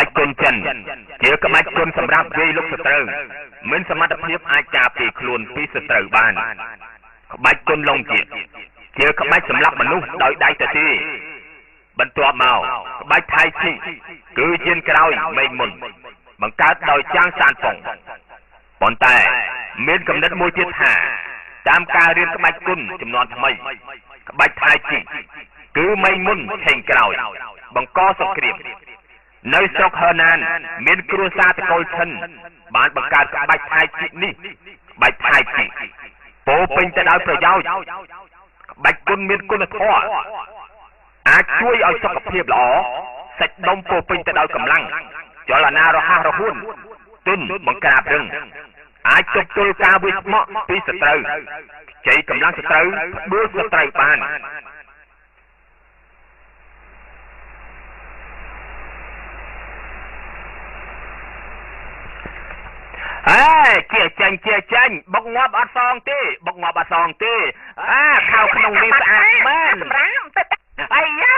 បាច់គុណចិនជាក្បាច់គុណសម្រាប់វាយលុកសត្រូវមានសមត្ថភាពអាចការពារខ្លួនពីសត្រូវបានក្បាច់គុណឡុងជាជាក្បាច់សម្រាប់មនុស្សដោយដៃទទេបន្ទាប់មកក្បាច់ថៃឈីគឺយានក្រោយមេឃមុនបង្កើតដោយចាងសានប៉ុងប៉ុន្តែមានកំណត់មួយទៀតថាតាមការរៀនក្បាច់គុណចំនួនថ្មីក្បាច់ថៃជីគឺមេឃមុនឆេងក្រោយបង្កសង្គ្រាមនៅស្រុកហឺណានមានគ្រួសារតកូលឈិនបានបង្កើតក្បាច់ថៃជីនេះក្បាច់ថៃជីពោពេញទៅដោយប្រយោជន៍ក្បាច់គុណមានគុណធម៌អាចជួយឲ្យសុខភាពល្អសាច់ដុំពោពេញទៅដោយកម្លាំងចលនារហ័សរហួនទន់បង្ក្រាបរឹងអាចទប់ទល់ការវាយស្មក់ពីសត្រូវជ័យកម្លាំងសត្រូវដួលសត្រូវបានអេជាចាញ់បុកងាប់អត់សងទេបុកងាប់អត់សងទេអាខោក្នុងនេះស្អាតមែនសម្រាមទៅអីយ៉ា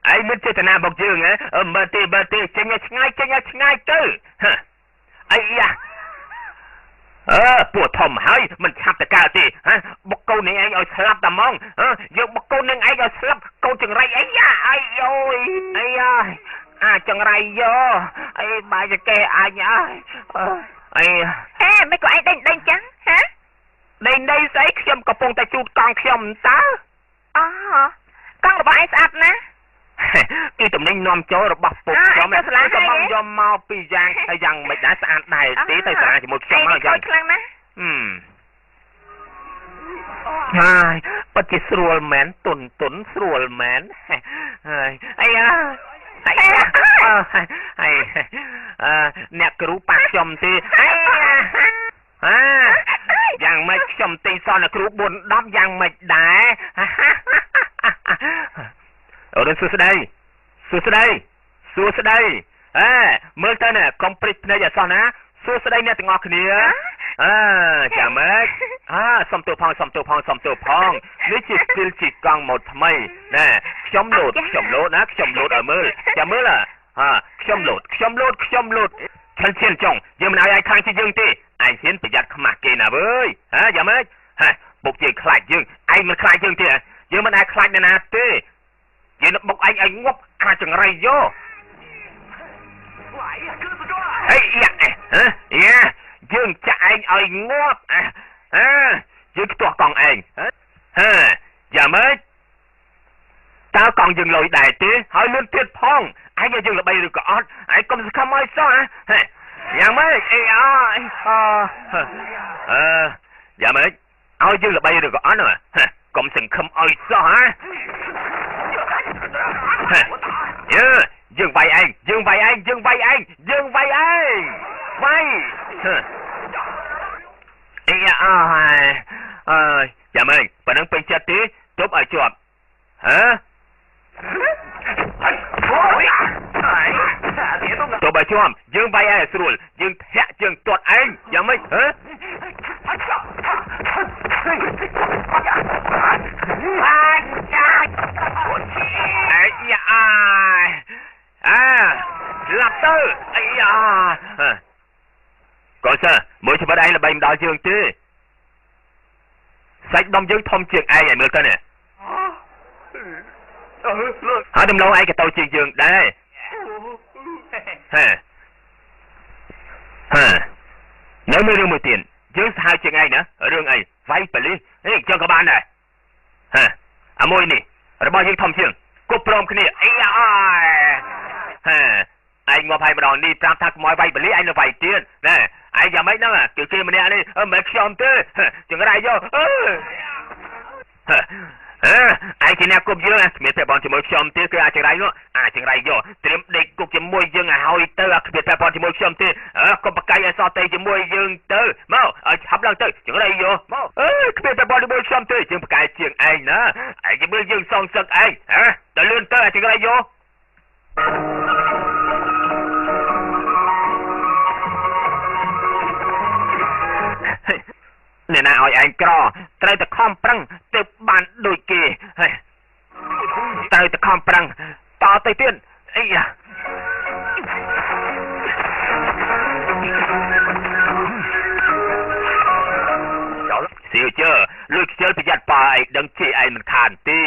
អេឯងមានចេតនាបុកយើងហ៎មើលទេមើលទេចេញឲ្យឆ្ងាយចេញឲ្យឆ្ងាយទៅអីយ៉ាអើពួកធំហើយមិនឆាប់តកើតទេហ៎បុកកូននេះឯងឲ្យស្លាប់តែហ្មងយើងបុកកូននឹងឯងឲ្យស្លាប់កូនចង្រៃអីយ៉ាអីអូយអីយ៉ាអាចង្រៃយោអីបាយចកេះអញអើយអី អេមិនក៏ឯងដេញដេញចឹងហ៎ដេញដេញស្អីខ្ញុំកំពុងតែជូតកង់ខ្ញុំតើអូកង់របស់ឯងស្អាតណាស់គឺតំណែងនាំចូលរបស់ពុកខ្ញុំក៏មកយកមកពីយ៉ាងហើយយ៉ាងមិនដែរស្អាតដែរទេទៅសាលាជាមួយខ្ញុំមកយ៉ាងខ្លាំងណាស់ហើយពិតជាស្រួលមែនទុនទុនស្រួលមែនហើយអីយ៉ាហើយហើយអ្នកគ្រូប៉ះខ្ញុំទេអីអាយ៉ាងម៉េចខ្ញុំទិញសនអ្នកគ្រូ4 10យ៉ាងម៉េចដែរអូនសួស្តីសួស្តីសួស្តីអេមើលទៅណែកុំព្រិចភ្នែកឲ្យសោះណាសួស្តីអ្នកទាំងអស់គ្នាអើចាំម៉េចអើសុំទោសផងសុំទោសផងសុំទោសផងនេះជាស្ទីលជីកង់ម៉ូតថ្មីណែខ្ញុំលោតខ្ញុំលោតណាខ្ញុំលោតឲ្យមើលចាំមើលអាខ្ញុំលោតខ្ញុំលោតខ្ញុំលោតឆិនឈៀនចុងយើងមិនឲ្យឯងខ្លាំងជាងយើងទេឯងហ៊ានប្រយ័ត្នខ្មាស់គេណាវើយហ៎យ៉ាងម៉េចហ៎ពុកយើងខ្លាចយើងឯងមិនខ្លាចយើងទេយើងមិនដែលខ្លាចអ្នកណាទេយើងនឹងបុកឯងឲ្យងាប់អាចចង្រៃយោអីយ៉ាហ៎យ៉ាយើងចាក់ឯងឲ្យងាប់អើយើងខ្ទាស់កង់ឯងហ៎យ៉ាងម៉េចតើកង់យើងលុយដែរទេហើយលឿនទៀតផងឯងឲ្យយើងល្បីឬក៏អត់ឯងកុំសង្ឃឹមឲ្យសោះហ៎យ៉ាងម៉េចអីអអឺយ៉ាងម៉េចឲ្យយើងល្បីឬក៏អត់ហ៎កុំសង្ឃឹមឲ្យសោះហ៎យើយើងវាយឯងយើងវាយឯងយើងវាយឯងយើងវាយឯងវាយអីអើយអើយយ៉ាងម៉េចប៉ណ្ណឹងពេញចិត្តទេទប់ឲ្យជាប់ហ៎ទប់ឲ្យជាប់យើងវាយឯងឲ្យស្រួលយើងធាក់ជើងទាត់ឯងយ៉ាងម៉េចហ៎អីយ៉ាអាឡាប់ទៅអីយ៉ាកូនសិស្សមួយច្បាប់ឯងល្បីមិនដល់យើងទេសាច់ដុំយើងធំជាងឯងឲ្យមើលទៅនេះហើយដំឡូងឯងក៏ទៅជាងយើងដែរហេហេនៅមានរឿងមួយទៀតយើងសាហាវជាងឯងណារឿងអីវាយប៉ូលីសអីចឹងក៏បានដែរហេអាមួយនេះរបស់យើងធំជាងគប់ព្រមគ្នាអីអើយហេឯងងាប់ហើយម្ដងនេះប្រាប់ថាកុំឲ្យវាយប៉ូលីសឯងនៅវាយទៀតណែឯងយ៉ាងម៉េចហ្នឹងគឺគេម្នាក់នេះមិនខ្ញុំទេចង្រៃយកអឺអើឯងជាអ្នកគប់យើងគ្មានតែបងជាមួយខ្ញុំទេគឺអាចង្រៃនោះអាចង្រៃយកត្រៀមដេកគុកជាមួយយើងឲ្យហើយទៅគ្មានតែបងជាមួយខ្ញុំទេកុំបកាយឲ្យសោះទេជាមួយយើងទៅមកឲ្យឆាប់ឡើងទៅចង្រៃយកមកអើគ្មានតែបងជាមួយខ្ញុំទេយើងបកាយជាងឯងណាឯងមើលយើងសងសឹកឯងហ៎ទៅលឿនទៅអាចង្រៃយកអ្នកណាឲ្យឯងក្រត្រូវតែខំប្រឹងទើបបានដូចគេហើយត្រូវតែខំប្រឹងតទៅទៀតអីយ៉ា ប្រយ័ត្នប៉ាឯងដឹងជេរឯងមិនខានទេ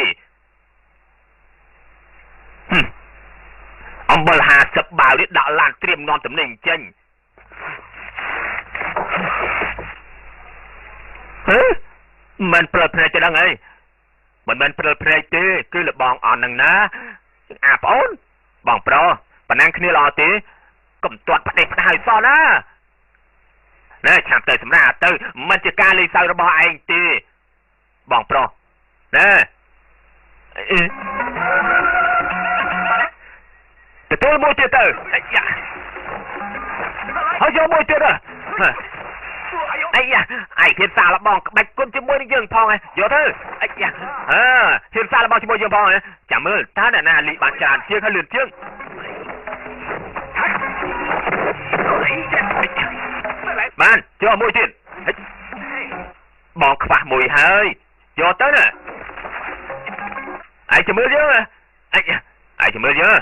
ហឹមអំបិល50បាវនេះដាក់ឡានត្រៀមនាំតំណែងចេញហេមិនព្រិលភ្នែកទេដឹងអីមិនមែនព្រិលភ្នែកទេគឺលបងអន់នឹងណាអាប្អូនបងប្រុសប៉ណ្ណឹងគ្នាល្អទេកុំទាត់ផ្ដេសផ្ដាស់ឲ្យសោះណាណែឆាប់ទៅសម្រាប់ទៅមិនជាការលេងសើចរបស់ឯងទេបងប្រុសណែអេទទួលមួយទៀតទៅអាយ៉ាហើយយកមួយទៀតទៅអាយ៉ាឯងហ៊ានសាឡបងក្បាច់គុណជាមួយនឹងយើងផងឯងយកទៅអាយ៉ាអើហ៊ានសាឡបងជាមួយយើងផងឯងចាំមើលតើអ្នកណាលីបានច្រើនជាងហើយលឿនជាងបានយកមួយទៀតបងខ្វះមួយហើយយកទៅណាឯងចាំមើលយើងឯងឯងចាំមើលយើង